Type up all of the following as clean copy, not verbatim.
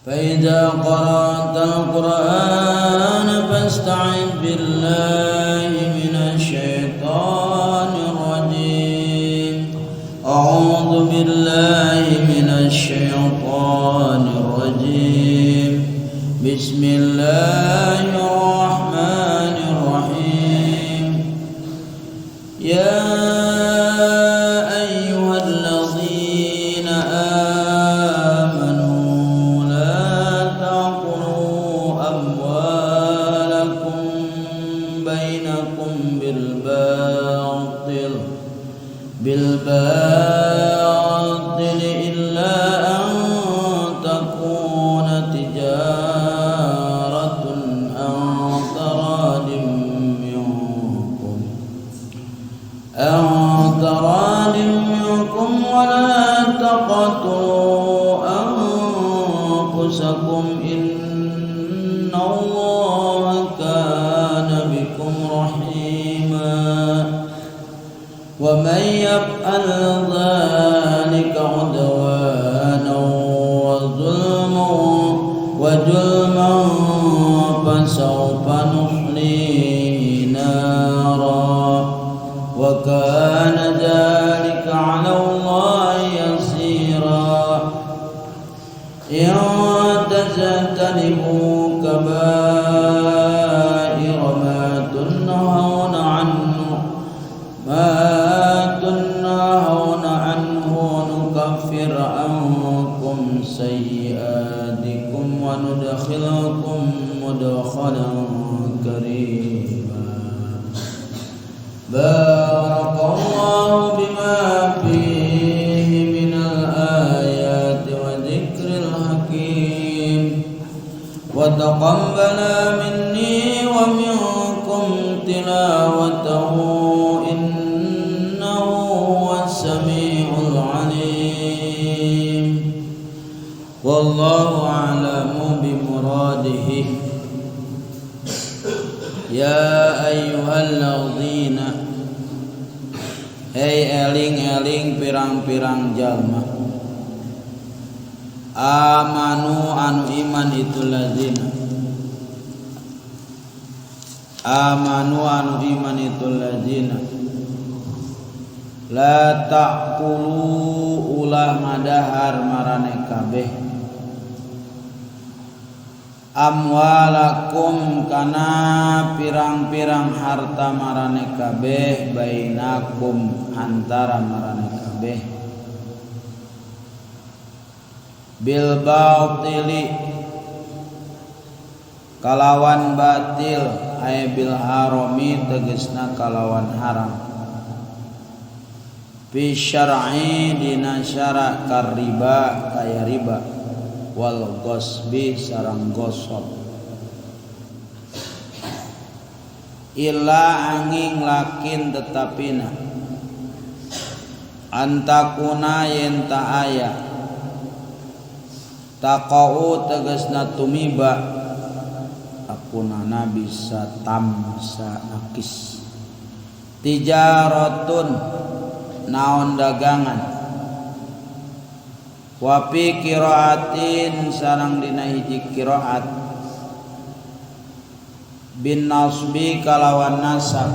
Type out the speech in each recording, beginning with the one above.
فإذا قرأت القرآن فاستعذ بالله من الشيطان الرجيم. أعوذ بالله من الشيطان الرجيم. بسم الله الرحمن الرحيم. يا أيها الذين آمنوا لا تأكلوا أموالكم بينكم بالباطل إلا أن تكون تجارة عن تراض منكم ولا تقتلوا أنفسكم إن الله كان بكم رحيما. ومن يفعل ذلك عدوانا وظلما فسوف نصليه نارا وكان ذلك على الله يسيرا. إن تجتنبوا كبائر ما تنهون عنه نكفر عنكم سيئاتكم وندخلكم مدخلا كريما. بارك الله بما فيه من الآيات وذكر الحكيم وتقبل مني ومنكم تلاوته إنه هو السميع العليم. والله أعلم بمراده. يا أيها الذين. Hei eling-eling pirang-pirang jalma, آمنوا anu iman itu الذين, آمنوا anu iman itu الذين. لا تأكلوا ulah ngadahar maraneh kabeh, أموالكم kana pirang-pirang harta maraneh kabeh, بينكم antara maraneh kabeh, بالباطل kalawan batil, ay بالحرام tegesna kalawan haram, في الشرع dina syara, كالربا kaya riba, والغصب sarang ghosob. إلا anging لكن tetapina, أن تكون yen ta aya, تقع tegesna tumiba, akunana bisa tam bisa nakis, تجارة naon dagangan. وفي قراءة sareng dina hiji qiraat, بالنصب kalawan nasab,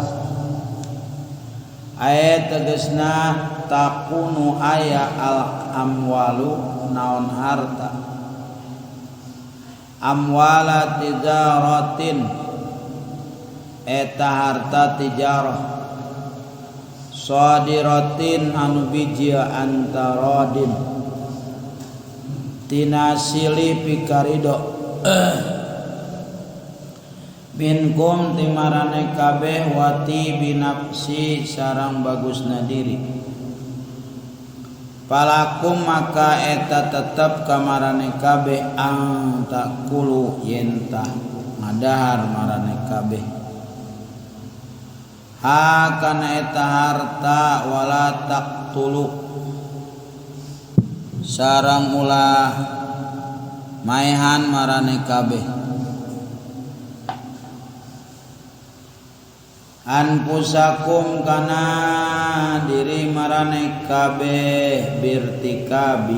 ayat tegesna تكون aya, الأموال naon harta, أموال تجارة eta harta tijarah, صادرة anu biji, عن تراض tina silih pikarido, منكم ti maraneh kabeh, وطيب نفس sarang bagusna diri. فلكم maka eta tetep ka maraneh kabeh, أن تأكلوا yen tah ngadahar maraneh kabeh, ها kana eta harta, ولا تقتلوا sarang ulah maehan maraneh kabeh, أنفسكم kana diri maraneh kabeh, بارتكاب.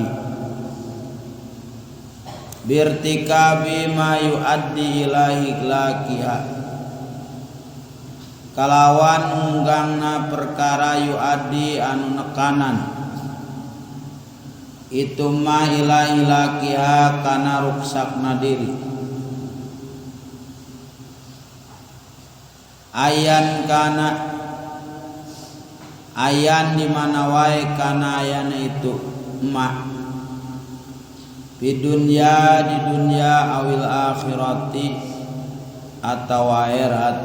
Birtikabi ma yuaddi ila hilakiha kalawan unggangna perkara yuaddi anu nekanan itu ma ila hilakiha kana ruksakna diri ayan kana ayan di mana wae kana ayana itu ma di dunya di dunya awil akhirati atau akhirat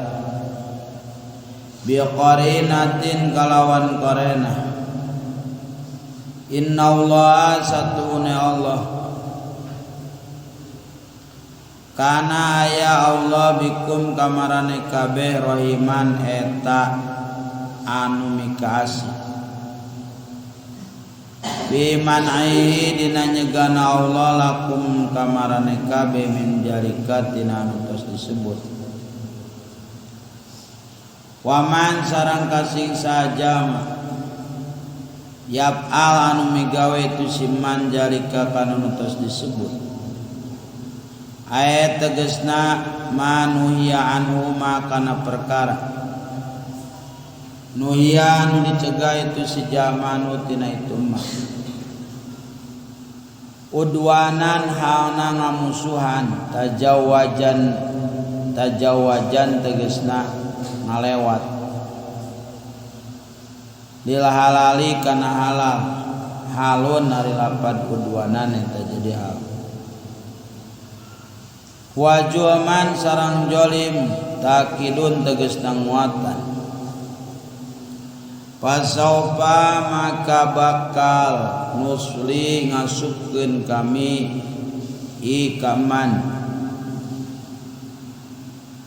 bi qarinatin kalawan qarina innallaha satune Allah kana aya Allah bikum kamarane kabeh rahiman eta anu mikaasih biman'ihi dina nyegana Allah lakum kamarane kabeh min jalika tina anu tos disebut waman sarang kasing sajama yaf'al anu migawe itu siman jalika kana anu tos disebut ayat tegesna manuhiya anhu makana perkara nuhiya anu dicegah itu si jamanu tina itu mah udwanan halna ngamusuhan tajawajan tajawajan tegesna ngalewat lil halali kana halal halun ari lapad udwanan eta jadi hal wajuman sarang jolim takidun tegesna nguatan pasaupa maka bakal nusli ngasupkeun kami ikaman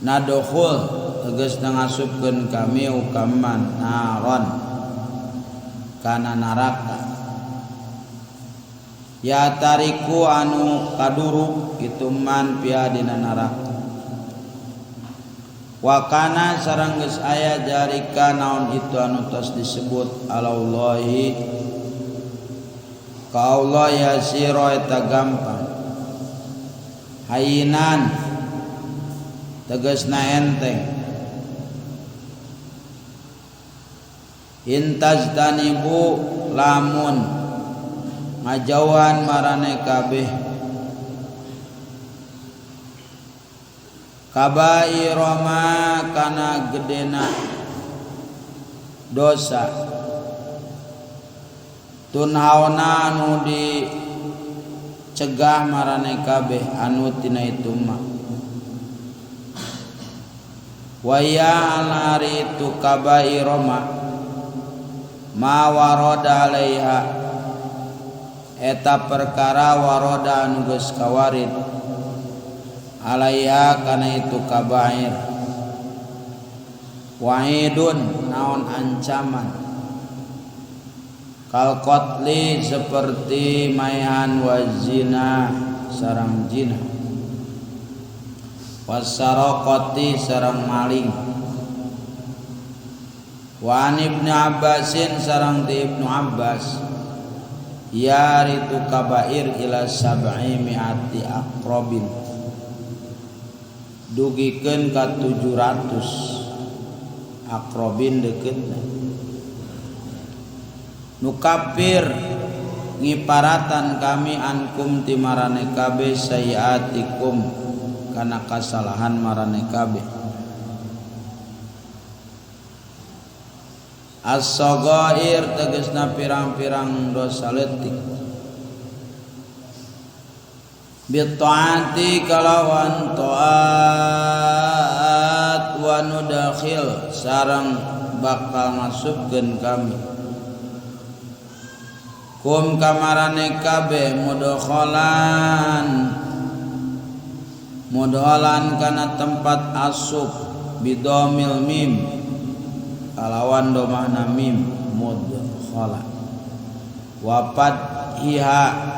nadokhul tegasna ngasupkeun kami ukaman naron kana neraka ya tariku anu kaduruk itu man pia dina neraka wakana sareng geus aya jarika naon itu anu tos disebut alallahi ka Allah yasira eta gampang hayinan tegasna enteng intajtanibu lamun ngajauhan marane kabeh kabairoma kana gedena dosa tunhaona anu dicegah marane kabeh anu tina itu mah waya alari itu kabairoma ma waroda alaiha eta perkara waroda anu geus kawarid alaiha kana itu kabair wa'idun naon ancaman kal qatli seperti maehan wa zina sarang zina wasaraqati sarang maling wa an Ibnu Abbasin sarang di Ibnu Abbas ya ritu kabair ila sab'i mi'ati aqrabin dugikeun ka 700 akrobin deketna nu kafir ngiparatan kami ankum ti marane kabeh sayiatikum kana kasalahan marane kabeh as-sagair tegasna pirang-pirang dosa leutik bitaati kalawan taat wa nudakhil sareng bakal masukkeun kami kum kamarane kabeh mudkhalan mudkhalan kana tempat asup bidomil mim kalawan domahna mim mudkhala wa fadhiha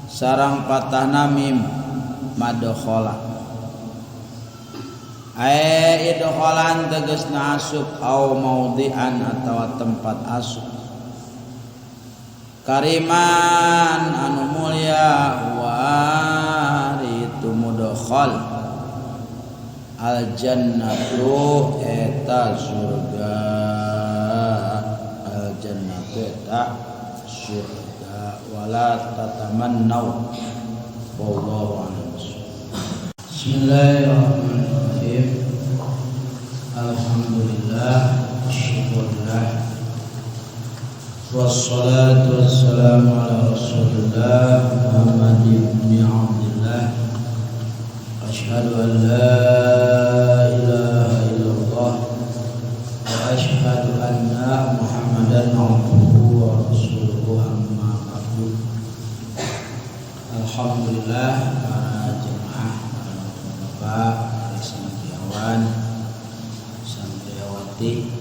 sarang patahna mim madkhala ae idkhalan tegasna asup au maudhi'an atawa tempat asup kariman anu mulia wa Al jannatu eta surga, al jannatu eta surga. Wala tatamannau. Wallahu a'lam. Bismillahirrahmanirrahim. Alhamdulillah, syukurillah, wassalatu wassalamu ala rasulillah Muhammad ibn Abdillah. Asyhadu an la ilaha illallah wa asyhadu anna Muhammadan abduhu wa rasuluhu, amma ba'du. Alhamdulillah, para jemaah, para bapak-bapak, para santriawan, santriawati,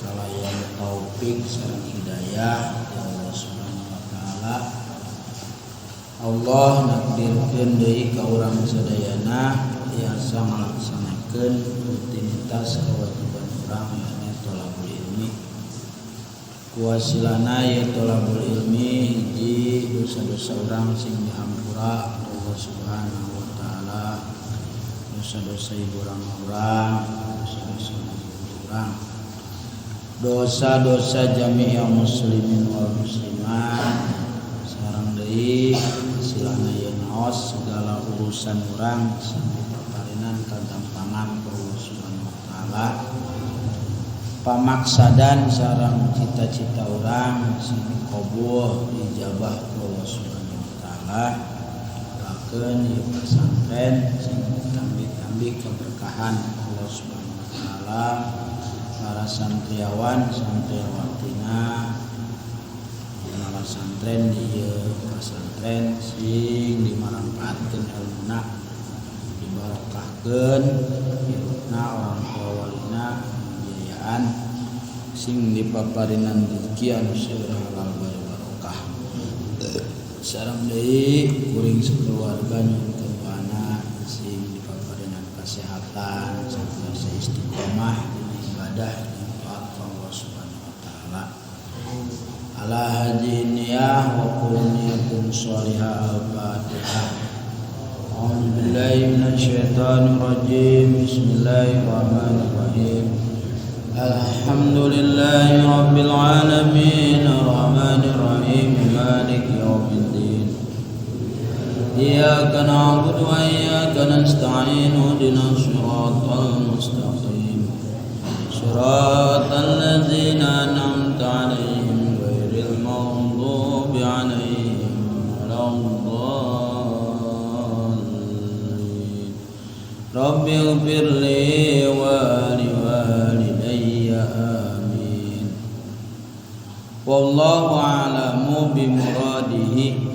kalayan taufik sareng hidayah ya Allah Subhanahu wa taala. Allah nakdirkeun deui ka urang sadayana tiasa ngalaksanakeun rutinitas kewajiban urang, yakni thalabul ilmi. Kuwasilana ye thalabul ilmi, hiji, dosa-dosa urang sing dihampura Allah Subhanahu wa taala, dosa-dosa ibu urang, dosa-dosa urang, dosa-dosa jami'il muslimin wal muslimat. Sareng deui silana ieu naos segala urusan urang sing dipaparinan kagampangan Allah Subhanahu wa taala, pamaksadan sareng cita-cita urang sing dikabul ijabah Allah Subhanahu wa taala. Doakeun ieu pesantren sing ditambi-tambi keberkahan Allah Subhanahu wa taala, para santriawan santriawatina, para santren di ieu pesantren sing dimanfaatkeun ilmuna, dibarokahkeun hirupna, orang tua walina biayaan, sing dipaparinan rezeki anu seueur halal bari barokah. Sareng deui kuring sakeluarga nyuhunkeun doana sing dipaparinan kesehatan, sentiasa istiqomah dina ibadah jeung taat ka Allah Subhanahu wa taala. Ala hadhihi niyah wa kullu niyatin sholihah. Al-Fatihah. A'udzu billahi minasyaitonir rajim. Bismillahirrahmanirrahim. Alhamdulillahi rabbil alamin, arrahmanir rahim, maliki yaumiddin. Iyyaka na'budu wa iyyaka nasta'in, ihdinas siratal mustaqim, siratal ladzina an'amta 'alaihim ghairil maghdubi 'alaihim waladdallin. Rabbi ighfirli wa liwalidayya, amin. Wallahu a'lamu bimuradihi.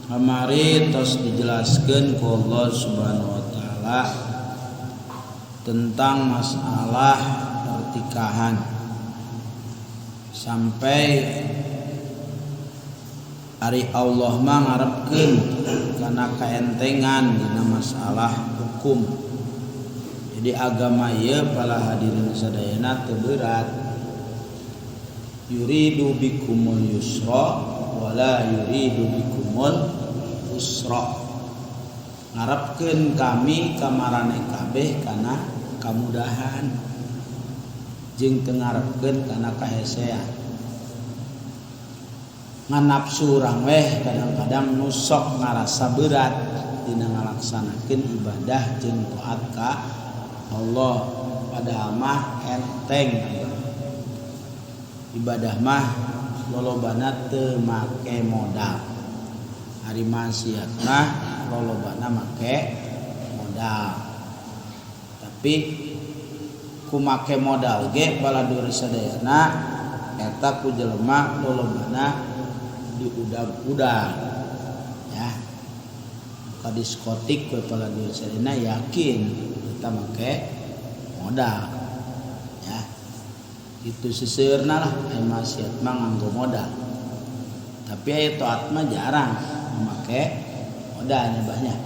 Kamari tos dijelaskeun ku Allah Subhanahu wa taala tentang masalah pertikahan sampai ari Allah mah ngarepkeun kana kaentengan dina masalah hukum. Jadi agama ieu para hadirin sadayana teu berat. Yuridu bikumul yusra wala yuridu bikumul usra. Ngarepkeun kami kamarane kabeh kana kamudahan jeung teu ngarepkeun kana kahesean. Ngan nafsu urang weh kadang-kadang nu sok ngarasa berat dina ngalaksanakeun ibadah jeung taat ka Allah, padahal mah enteng. Ibadah mah lolobana teu make modal, ari maksiat mah lolobana make modal. Tapi ku make modal ge baladur sadayana eta ku jelema lolobana diudag-udag ya. Ka diskotik we baladur sadayana yakin eta make modal ya. Itu seseueurna lah aya maksiat mah nganggo modal. Tapi aya taat mah jarang make modalnya banyak.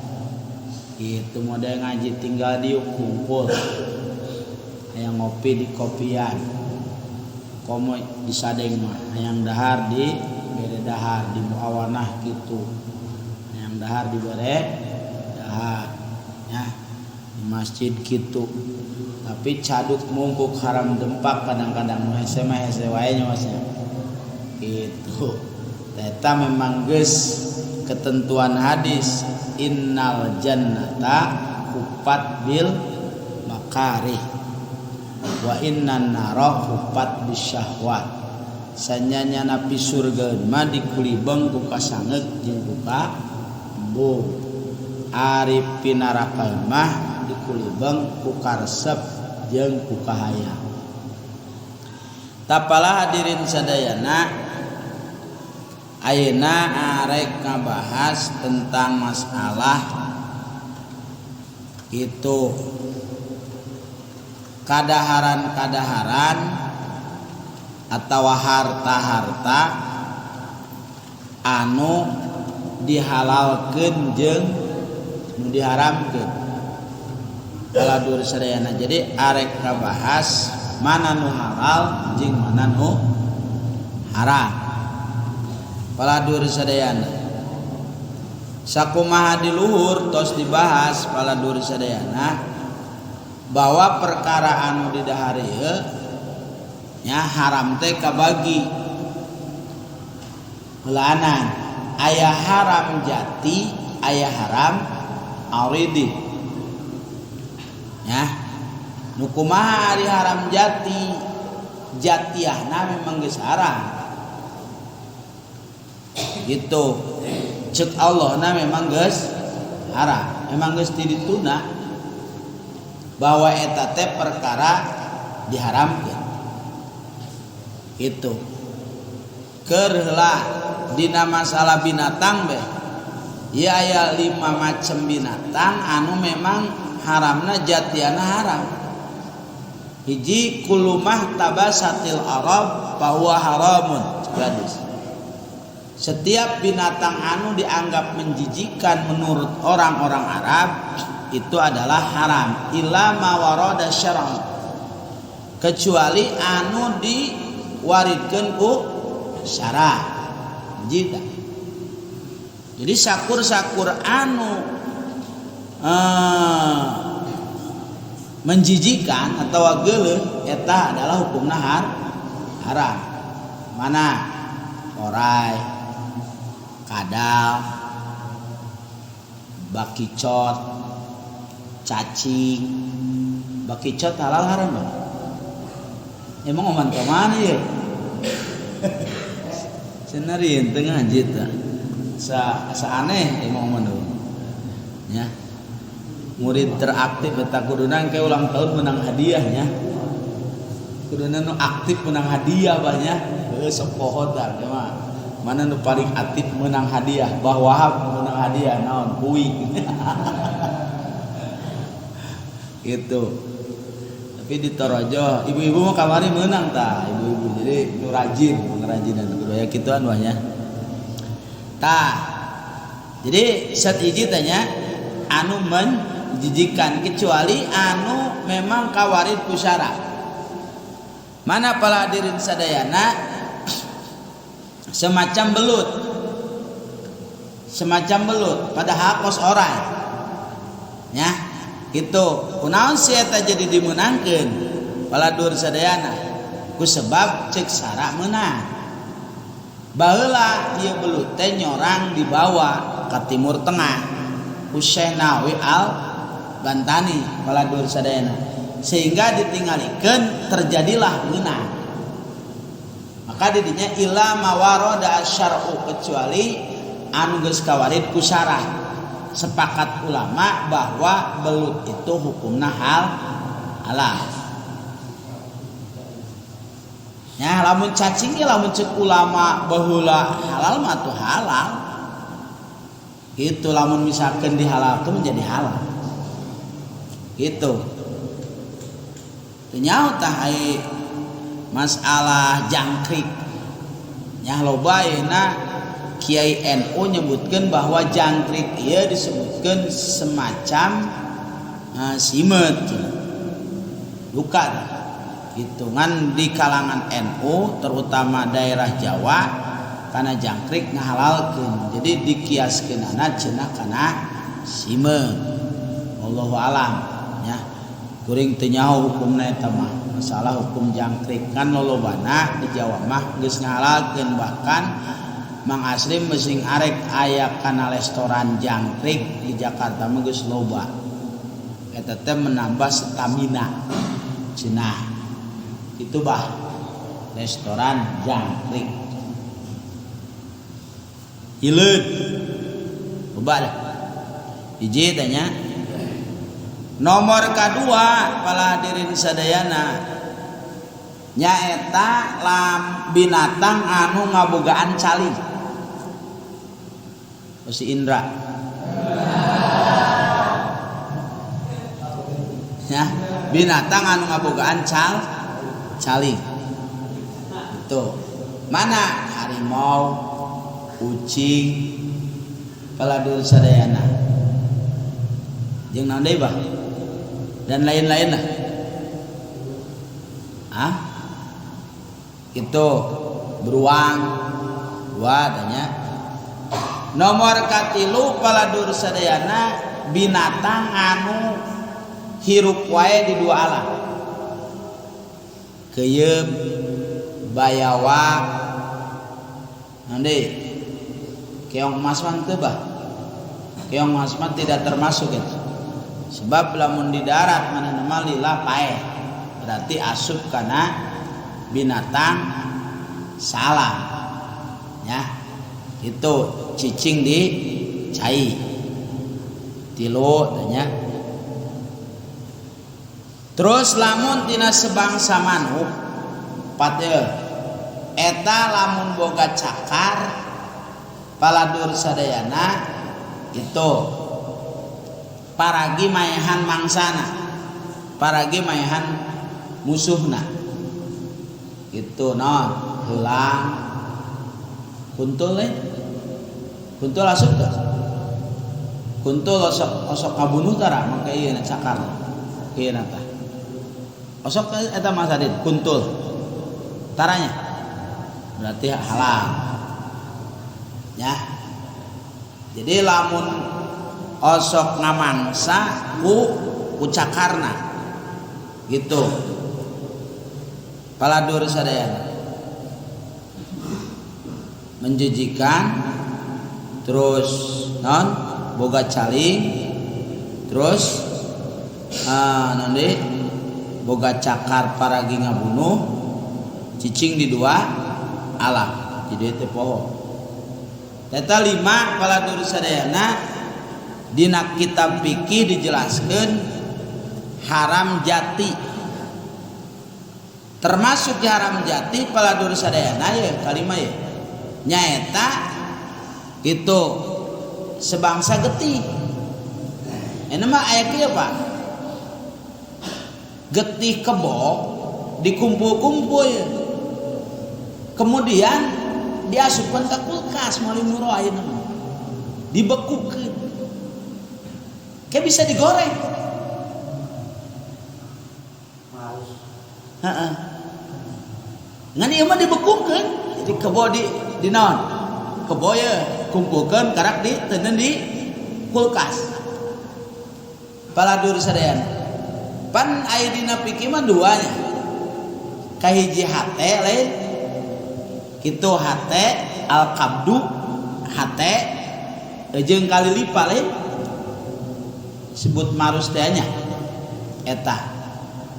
Itu modal ngaji tinggal diuk kumpul. Hayang ngopi di kopian. Komo di sadeng mah hayang dahar di bere dahar di muawanah gitu. Hayang dahar di bere dahar ya. Di masjid kitu. Tapi caduk mungkuk haram dempak kadang-kadang nu hese mah hese wae nya Mas nya. Gitu. Eta memang geus ketentuan hadis innal jannata huffat bil makarih wa innan nara huffat bisyahwat. Sanyanya napi surga mah dikulibeng ku kasangeuk jeung ku kaembung. Ari pinaraka mah dikulibeng ku karesep jeung ku kahayang. Tapala hadirin sadayana, ayeuna arek ngabahas tentang masalah itu kadaharan-kadaharan atau harta-harta anu dihalalkeun jeung nu diharamkeun. Baladur sadayana. Jadi arek ngabahas mana nu halal jeung mana nu haram. Baladur sadayana. Sakumaha di luhur tos dibahas baladur sadayana bahwa perkara anu didahar ieu nya haram teh kabagi heulaanan. Aya haram jati, aya haram aridi. Ya. Nu kumaha ari haram jati? Jatiahna memang geus haram. Gitu. Cek Allahna memang geus haram, memang geus didituna bahwa eta teh perkara diharamkeun. Itu. Keur heula dina masalah binatang beh. Ieu aya 5 macam binatang anu memang haramna jatiana haram. Hiji kulumah tabasatil arab bahwa haramun gadis. Setiap binatang anu dianggap menjijikan menurut orang-orang Arab itu adalah haram illa ma warada syar'an, kecuali anu diwaridkeun ku syara. Jika jadi sakur-sakur anu menjijikan atau geuleuh eta adalah hukumna haram. Mana orai, kadal, bakicot, cacing. Bakicot halal haram bang? Emang oman ke mana ya? Senarin tengah jita. Sa aneh emang oman dong. Ya. Murid teraktif eta kuduna ke ulang tahun menang hadiahnya. Kuduna nu aktif menang hadiah banyak. Heuh sok poho tah mah. Mana nu paling aktif menang hadiah? Bah Wahab menang hadiah naon? Kui. Gitu. Tapi di Torojo ibu-ibu mah kamari menang tah, ibu-ibu. Jadi nu rajin, pengrajinan kudu aya kituan wah nya. Tah. Jadi set hiji tanya anu menjijikan kecuali anu memang kawarid ku syara. Mana pala hadirin sadayana semacam belut. Semacam belut padahal kos orai. Ya, gitu. Kunaon si eta jadi dimenangkeun? Paladur sadayana. Ku sebab cek sara meunang. Baheula ieu belut teh nyorang dibawa ka Timur Tengah. Ku Syekh Nawawi Al Bantani paladur sadayana. Sehingga ditinggalikeun terjadilah meunang. Maka didinya illa mawarada asyar'u kecuali anu geus kawarid ku syarah. Sepakat ulama bahwa belut itu hukumna halal. Ya lamun cacing ge lamun cek ulama baheula halal mah tuh halal. Gitu lamun misalkan dihalalkeun menjadi halal. Gitu. Teu nyaho tah ai masalah jangkrik. Nya loba ayeuna Kiai NU nyebutkeun bahwa jangkrik ieu disebutkeun semacam simeut. Luka hitungan di kalangan NU terutama daerah Jawa karena jangkrik ngahalalkeun. Jadi dikiaskeunana cenah kana simeut. Wallahu alam. nya. Kuring teu nyaho hukumna eta mah. Masalah hukum jangkrik kan lolobana di Jawa mah geus ngahalalkeun, bahkan Mang Aslim mesing arek aya kana restoran jangkrik di Jakarta mah geus loba. Eta teh menambah stamina cenah. Itu bah restoran jangkrik. Hileud. Loba dah. Hiji tanya. Nomor kadua para hadirin sadayana nyaeta lam binatang anu ngabogaan cali. Si Indra. Ya, binatang anu ngabogaan cali. Itu. Mana harimau, kucing, paladur sadayana. Jeung naon deui bah? Dan lain-lain lah. Ah? Itu beruang, dua tanya. Nomor katilu paladur sadayana binatang anu hirup wae di dua alam. Keyeup, bayawak, naon deui? Keong emas mah teu bah. Keong emas mah tidak termasuk itu. Sebab lamun di darat manehna mah lila paeh. Berarti asup kana binatang salah. Ya. Itu cicing di cai. Tilu tanya. Terus lamun tina sebangsa manuk pat ye. Eta lamun boga cakar paladur sadayana itu paragi maehan mangsana, paragi maehan musuhna. Itu naon? Helang, kuntul lain. Kuntul asup teu? Kuntul osok kabunuh tara mangka ieu na cakar. Ieu na tah. Osok eta Mas Adin, kuntul. Taranya berarti halal. Ya. Jadi lamun osok ngamangsa ku cakarna gitu. Paladur sadayana menjijikan, terus non boga caling, terus non deui boga cakar paragi ngabunuh, cicing di dua alam. Jadi teu poho. Eta lima paladur sadayana dina kitab fikih dijelaskeun haram jati. Termasuk haram jati paladur sadayana ye kalima ye nyaeta itu sebangsa getih. Ini mah aya kieu Pak. Getih kebo dikumpul-kumpul ya. Kemudian diasupkan ke kulkas meuli murah ayeuna mah. Dibekukeun. Kayak bisa digoreng. Heeh. Ngan ieu mah dibekukeun. Jadi kebo di naon? Kebo ye kumpulkeun karak di teuneun di kulkas. Paladur sadayana. Pan aya dina fikih mah duanya. Kahiji hate lain. Kitu hate al qabdu hate jeung kali lipa lain. Sebut marus teh nya. Eta.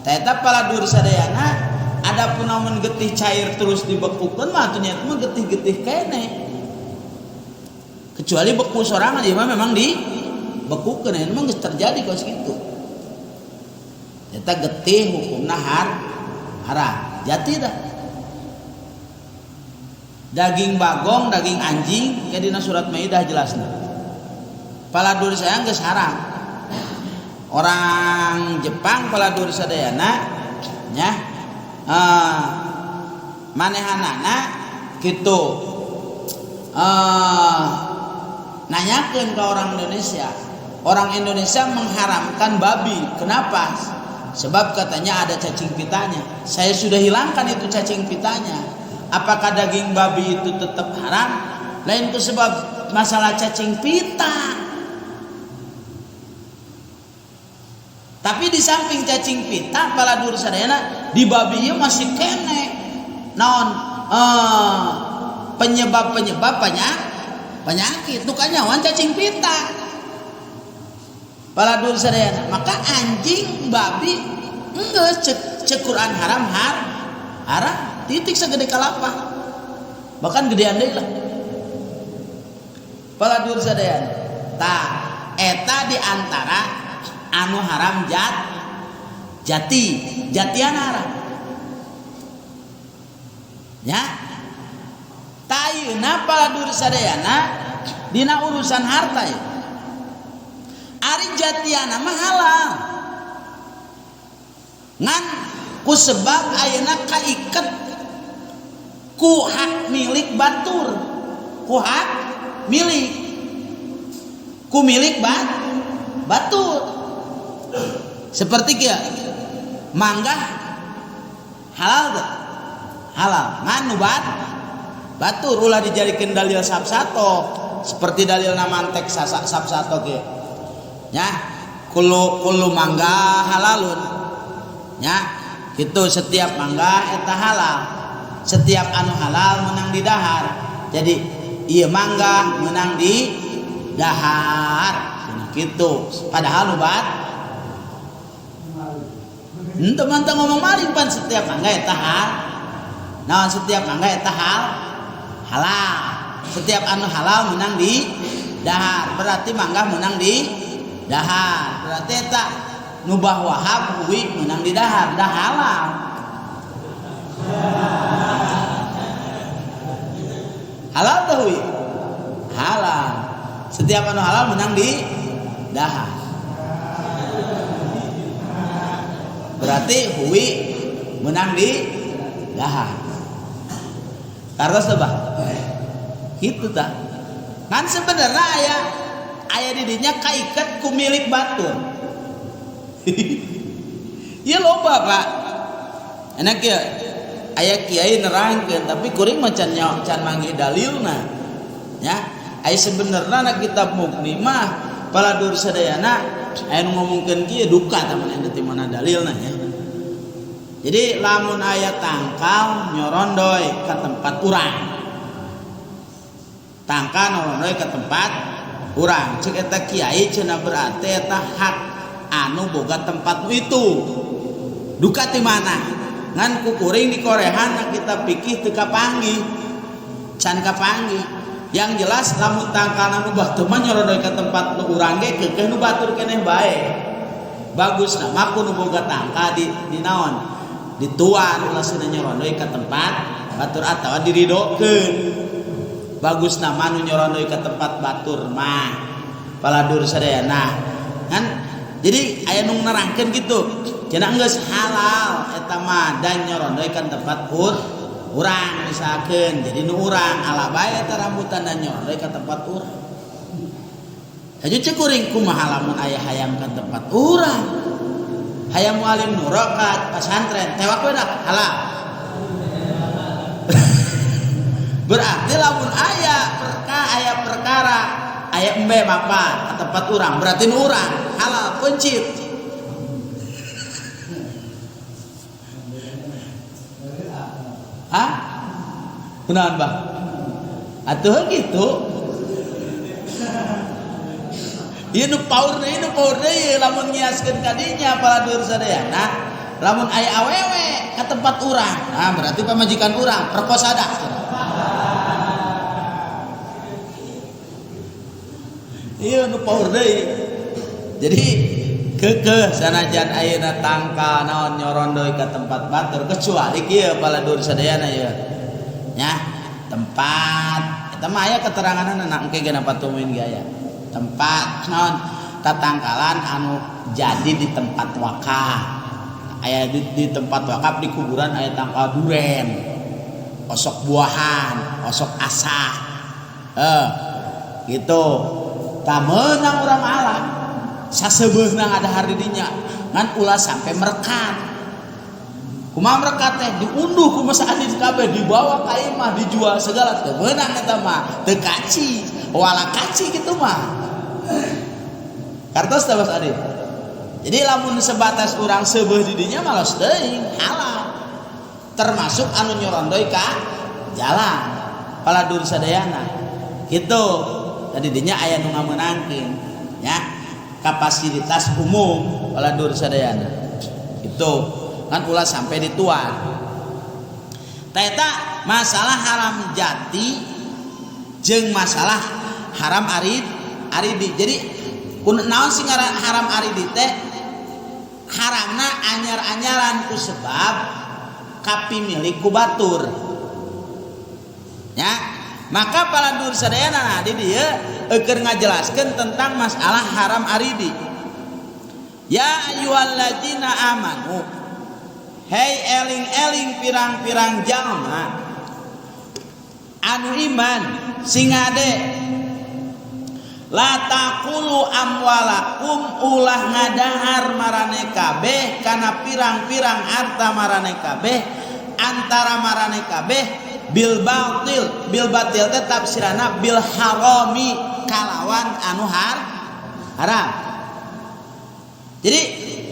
Eta paladur sadayana adapun lamun getih cair terus dibekukeun mah atuh nya mah getih-getih keneh. Kecuali beku sorangan ieu mah memang dibekukeun, ieu mah geus terjadi kos kitu. Eta getih hukumna haram. Jati dah. Daging bagong, daging anjing kayak dina surat Maidah jelasna. Paladur saya geus haram. Orang Jepang paladur sadayana nya manehanana kitu nanyakeun ke orang Indonesia. Orang Indonesia mengharamkan babi. Kenapa? Sebab katanya ada cacing pitanya. Saya sudah hilangkan itu cacing pitanya. Apakah daging babi itu tetap haram? Lain itu sebab masalah cacing pita. Tapi di samping cacing pita pala dur sadayana di babi ieu masih kene naon penyebab-penyebab penyakit nu kanyawan cacing pita. Pala dur sadayana maka anjing babi enggeus cek Quran haram haram titik segede kalapa bahkan gedean deui lah. Pala dur sadayana tah eta di antara anu haram jati jatian haram ya tayuna pala dur sadayana dina urusan harta ya ari jatiana mah halal ngan ku sebab ayeuna kaiket ku hak milik batur ku hak milik ku milik batur seperti kia mangga halal tuh halal ngan nu batur ulah dijadikeun dalil sabsato seperti dalil namantek sabsato ge nya kullu mangga halalun nya kitu setiap mangga eta halal setiap anu halal menang di dahar jadi ieu mangga menang di dahar gitu padahal nu teman-teman ngomong maling pan setiap mangga eta hal nah setiap mangga eta halal setiap anu halal menang di dahar berarti mangga menang di dahar berarti eta nu bah wahab hui menang di dahar dah halal halal teh hui halal setiap anu halal menang di dahar berarti hui menang di dahar kartos teh bah kitu tah kan sebenarnya aya di dinya kaiket ku milik batur ieu loba Pak enak ya aya kiai nerangkeun tapi kuring mah can manggih dalilna nya aya sebenarna na kitab Mughni mah paladur sadayana aya nu ngomongkeun kieu duka tah mun aya ti mana dalilna nya. Jadi lamun aya tangkal nyorondoy ka tempat urang tangkal nyorondoy ka tempat urang cek eta kiai cenah berarti eta hak anu boga tempat itu duka ti mana ngan ku kuring di korehan kita pikir teu kapanggih can kapanggih yang jelas lamun tangkalna nu batur mah nyorondoy ka tempat nu urang ge keukeuh nu batur keneh bae bagus nah mah ku nu boga tangkal di naon dituan ulah cenah nyorondoy ka tempat batur atawa diridokeun bagus nama nu nyorondoy ka tempat batur mah paladur sadayana kan jadi aya nu nerangkeun kitu cenah geus halal eta mah dan nyorondoy ka tempat urang misalkeun jadi nu urang ala bae eta rambutan dan nyorondoy ka tempat urang haju cek kuring kumaha lamun aya hayam ka tempat urang hayam mualim nu rokat pasantren tewak we dah halal berarti lamun aya perkara aya embe bapak ke tempat urang berarti nu urang halal kuncip hah kunaon bah atuh kitu ieu nu paur deui lamun ngiaskeun ka dinya paladur sadayana lamun aya awewe ka tempat urang nah berarti pamajikan urang perkosa dah ieu nu paur deui jadi keukeuh sanajan ayeuna tangkal naon nyorondoy ka tempat batur kecuali kieu paladur sadayana ieu nya tempat eta mah aya keteranganna na engke ge napatumuin ge aya tempat naon tatangkalan anu jadi di tempat wakaf aya di tempat wakaf di kuburan aya tangkal duren osok buahan osok asah gitu tah meunang urang ala saseubeuna ngadahar di dinya ngan ulah sampai merekat kumaha merekat teh diunduh ku masa adin kabeh dibawa ka imah dijual segala teu meunang eta mah teu kaci wala kaci gitu mah kartos teh Mas Adin Jadi lamun sebatas urang seubeuh di dinya malos teuing halal. Termasuk anu nyorondoy ka jalan paladur sadayana. Gitu. Tadi dinya aya nu ngameunangkeun nya kapasitas umum paladur sadayana. Gitu. Kan ulah sampai dituan. Eta masalah haram jati jeung masalah haram aridi. Jadi naon sih ngaran haram aridi teh? Haramna anyar-anyaran ku sebab kapimilik ku batur. Ya, maka paladur sadayana nah di dieu keur ngajelaskeun tentang masalah haram aridi. Ya ayyuhalladzina amanu, hei eling-eling pirang-pirang jalma anu iman sing ade la taqulu amwalakum ulah ngadahar marane kabeh kana pirang-pirang harta marane kabeh antara marane kabeh bil batil. Bil batil teh tafsirana bil harami kalawan anu haram. Jadi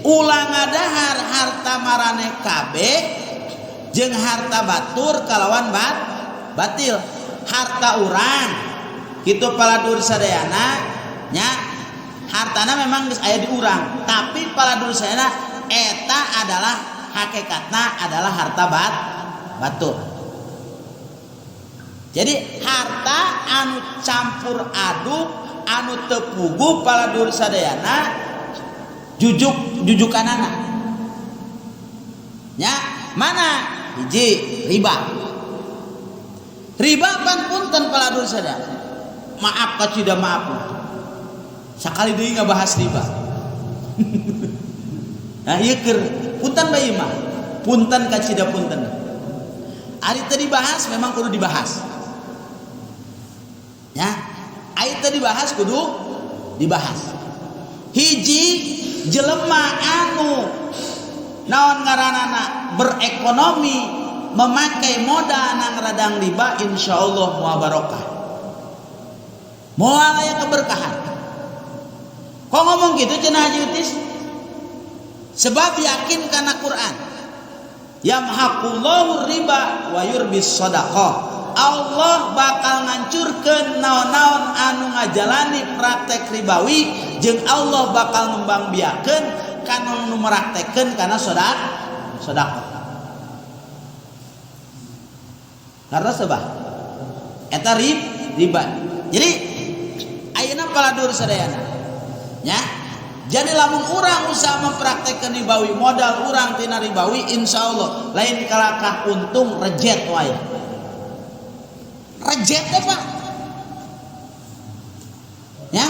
ulah ngadahar harta marane kabeh jeung harta batur kalawan batil. Harta urang kitu paladur sadayana nya hartana memang geus aya di urang, tapi paladur sadayana eta adalah hakikatna adalah harta batur. Jadi harta anu campur aduk anu teu puguh paladur sadayana jujukanana nya mana hiji riba. Riba pan punten paladur sadayana, maaf kacida maaf sakali deui ngabahas riba. Nah ieu keur punten bae mah punten kacida punten ari teu dibahas memang kudu dibahas ya, ari teu dibahas kudu dibahas. Hiji jelema anu naon ngaranana berekonomi memakai modal nang radang riba insyaallah moal barokah, moal aya keberkahan. Kok ngomong gitu cenah Haji Utis? Sebab yakin karena Quran yamhaqullahu riba wa yurbis shadaqah. Allah bakal ngancurkeun naon-naon anu ngajalani praktek ribawi jeung Allah bakal ngembangbiakeun kana nu meraktekeun kana sedekah. Karena sebab eta riba. Jadi ayeuna paladur sadayana nya. Jadi lamun urang usaha mempraktekkeun ribawi, modal urang tina ribawi insyaallah lain kalakah untung rejet wae. Rejet teh Pak. Ya.